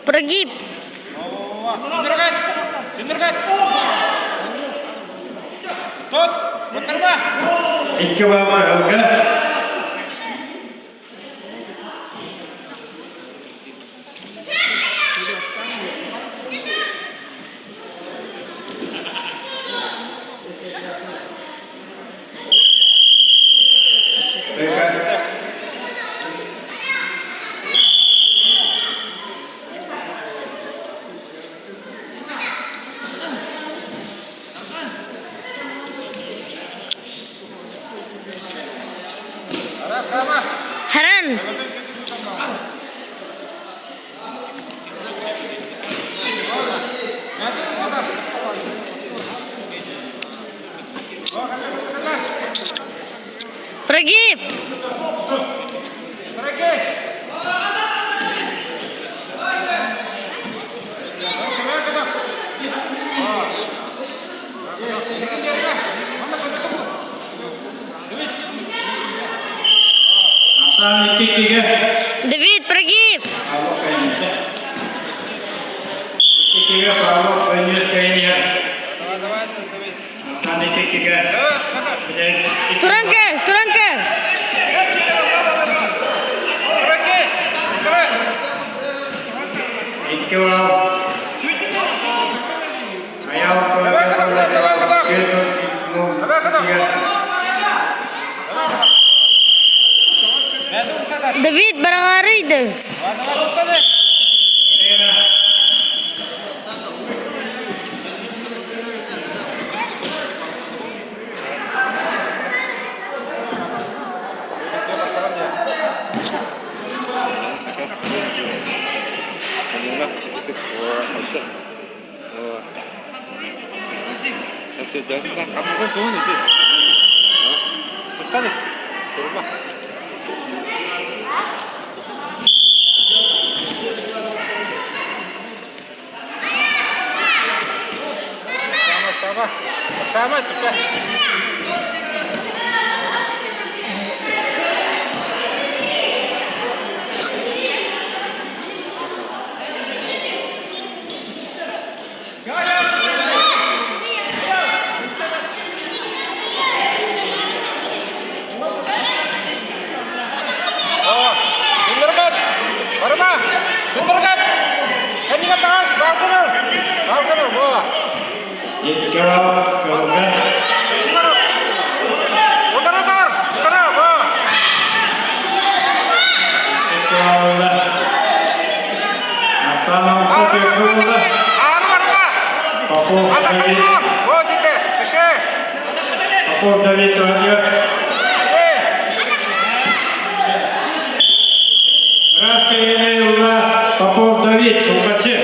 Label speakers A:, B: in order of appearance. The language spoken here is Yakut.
A: Прогиб.
B: Икки баллы ылга.
A: Харан. Прогиб.
B: Ахсаан иккигэ.
A: Давид, прогиб.
B: Павлов кайнете. Иккигэ Павлов өнүөс кайнер. Ахсаан иккигэ.
A: Туран кэл, туран кэл.
B: Икки бал. Аял
A: Давид бараҥаарыйды.
B: Икки бал кылга. Икки балла. Ахсаан Попов Попов Давид. Попов Давид Владимир. Раз Попов Давид, Сулкачы.